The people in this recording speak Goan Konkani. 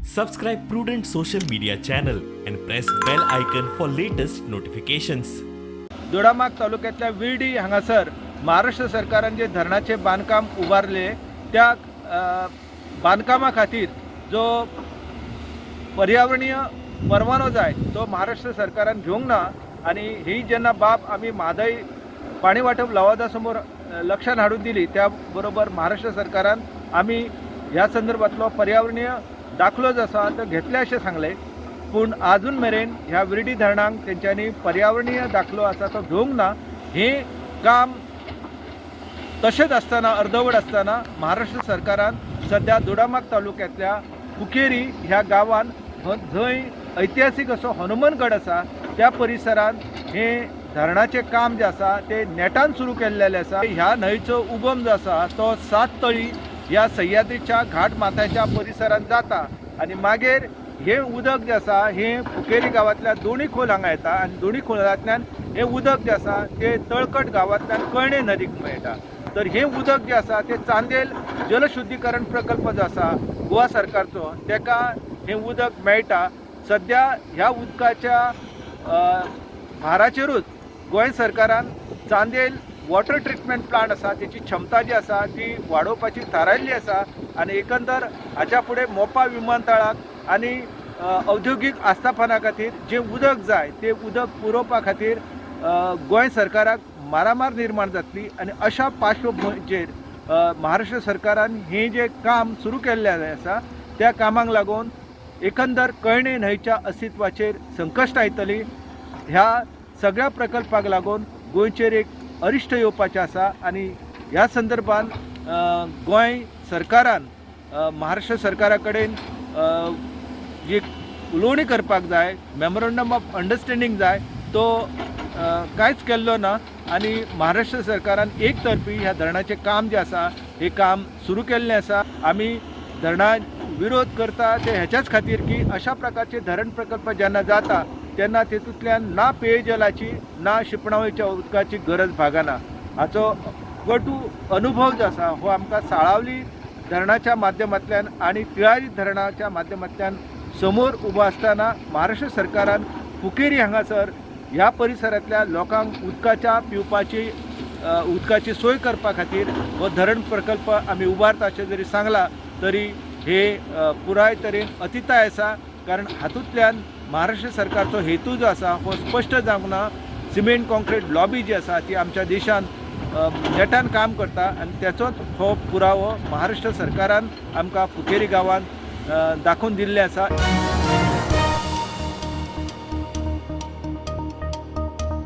Subscribe Prudent Social Media channel and press bell icon for latest notifications. Dodamarg तालुक्यातल्या विर्डी हांगासर महाराष्ट्र सरकारान जे धरणाचें बांदकाम उबारलें त्या बांदकामा खातीर जो पर्यावरणीय परवानो जाय तो महाराष्ट्र सरकारान घेवंक ना आनी ही जेन्ना बाब आमी म्हादय पाणी वांटप लवादा समोर लक्षात हाडून दिली, त्या बरोबर महाराष्ट्र सरकारान आमी ह्या संदर्भातलो पर्यावरणीय दाखलो जो आसा तो घेतले अशें सांगलें, पूण आजून मेरेन ह्या विर्डी धरणांक तेंच्यांनी पर्यावरणीय दाखलो आसा तो घेवंक ना. हें काम तशेंच आसतना, अर्दवट आसतना महाराष्ट्र सरकारान सद्या दोडामार्ग तालुक्यांतल्या फुकेरी ह्या गांवान जंय ऐतिहासीक असो हनुमनगड आसा त्या परिसरांत हें धरणाचें काम जें आसा तें नेटान सुरू केल्लें आसा. ह्या न्हंयचो उगम जो आसा तो सात तळी ह्या सह्याद्रीच्या घाट माथ्याच्या परिसरांत जाता आनी मागीर हें उदक जें आसा हें फुकेरी गांवांतल्या दोणी खोल हांगा येता आनी दोणी खोलांतल्यान हें उदक जें आसा तें तळकट गांवांतल्यान कळणे नदीक मेळटा. तर हें उदक जें आसा तें चांदेल जलशुद्धीकरण प्रकल्प जो आसा गोवा सरकारचो तेका हें उदक मेळटा. सद्या ह्या उदकाच्या भाराचेरूच गोंय सरकारान चांदेल वॉटर ट्रिटमेंट प्लांट आसा तेची क्षमता जी आसा ती वाडोवपाची थारायल्ली आसा आनी एकंदर हाच्या फुडें मोपा विमानतळाक आनी औद्योगीक आस्थापना खातीर जें उदक जाय तें उदक पुरोवपा खातीर गोंय सरकाराक मारामार निर्माण जातली आनी अशा पार्श्वभुंयेचेर महाराष्ट्र सरकारान हें जें काम सुरू केल्लें आसा त्या कामाक लागून एकंदर कळणे न्हंयच्या अस्तित्वाचेर संकश्ट येतली. ह्या सगळ्या प्रकल्पाक लागून गोंयचेर एक अरिश्ट येवपाचें आसा आनी ह्या संदर्भात गोंय सरकारान महाराष्ट्र सरकारा कडेन जी उलोवणी करपाक जाय, मेमोरंडम ऑफ अंडरस्टँडींग जाय तो कांयच केल्लो ना आनी महाराष्ट्र सरकारान एक तर्फी ह्या धरणाचें काम जें आसा हें काम सुरू केल्लें आसा. आमी धरणा विरोध करता ते ह्याच्याच खातीर की अशा प्रकारचे धरण प्रकल्प जेन्ना जाता तेन्ना तेतूंतल्यान ना पेयजलाची ना शिंपणावळीच्या उदकाची गरज भागना. हाचो कटू अनुभव जो आसा हो आमकां साळावली धरणाच्या माध्यमांतल्यान आनी तिळारी धरणाच्या माध्यमांतल्यान समोर उबो आसतना महाराष्ट्र सरकारान फुकेरी हांगासर ह्या परिसरांतल्या लोकांक उदकाच्या पिवपाची उदकाची सोय करपा खातीर हो धरण प्रकल्प आमी उबारता अशें जरी सांगलां तरी हे पुराय तरेन अतिताय आसा, कारण हातूंतल्यान महाराष्ट्र सरकारचो हेतू जो आसा हो स्पश्ट जावंक ना. सिमेंट कॉन्क्रीट लॉबी जी आसा ती आमच्या देशांत नेटान काम करता आनी तेचोच हो पुरावो महाराष्ट्र सरकारान आमकां फुकेरी गांवांत दाखोवन दिल्लें आसा.